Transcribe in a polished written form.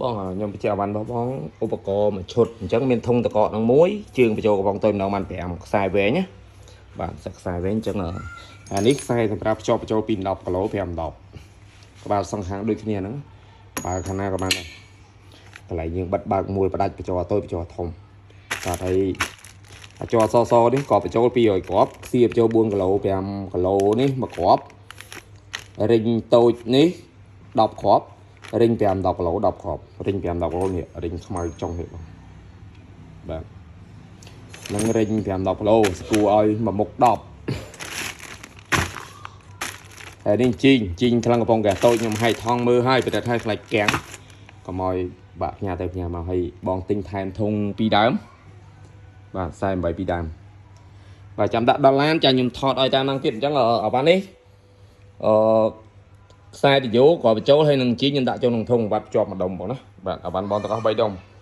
បងខ្ញុំបញ្ជាក់អវ៉ាន់របស់បងឧបករណ៍មួយឈុតអញ្ចឹងមានធុងតកកនឹងមួយជើងបញ្ចូលកំប៉ុងតូចម្ដងបាន5ខ្សែវែងណាបាទខ្សែវែងអញ្ចឹងអានេះខ្សែសម្រាប់ភ្ជាប់បញ្ចូលពី10គីឡូ5 10ក្បាលសងខាងដូចគ្នាហ្នឹងបើខាងណាក៏បានដែរកន្លែងយើងបិទបើកមួយផ្ដាច់បញ្ចូលតូចបញ្ចូលធំបាទហើយបញ្ចូលសសនេះក៏បញ្ចូល200គ្រាប់ខ្សៀបញ្ចូល4គីឡូ5គីឡូនេះមួយគ្រាប់រិញតូចនេះ10គ្រាប់ រិញ5 10គីឡូ10គ្រាប់រិញ5 10គីឡូនេះរិញខ្មៅចុងនេះបងបាទនឹងរិញ5 10គីឡូស្គូឲ្យមួយមុខ10ហើយនេះជីងជីងខ្លាំងកំប៉ុងកែតូចខ្ញុំឲ្យថងមើលឲ្យប្រតិថាខ្លាចកាំងកុំឲ្យបាក់ផ្ញើទៅផ្ញើមកឲ្យបងទិញថែមធុងពីរដើមបាទ48ពីរដើមបាទចាំដាក់ដល់ឡានចាខ្ញុំថតឲ្យតាមហ្នឹងទៀតអញ្ចឹងអវ៉ាន់នេះអឺ ខ្សែតយោក៏បញ្ចូលហើយនឹងជីខ្ញុំដាក់ចូលក្នុងធុងវ៉ាត់ភ្ជាប់ម្ដុំបងណាបាទអាវ៉ាន់បងទាំងអស់3ដុំ។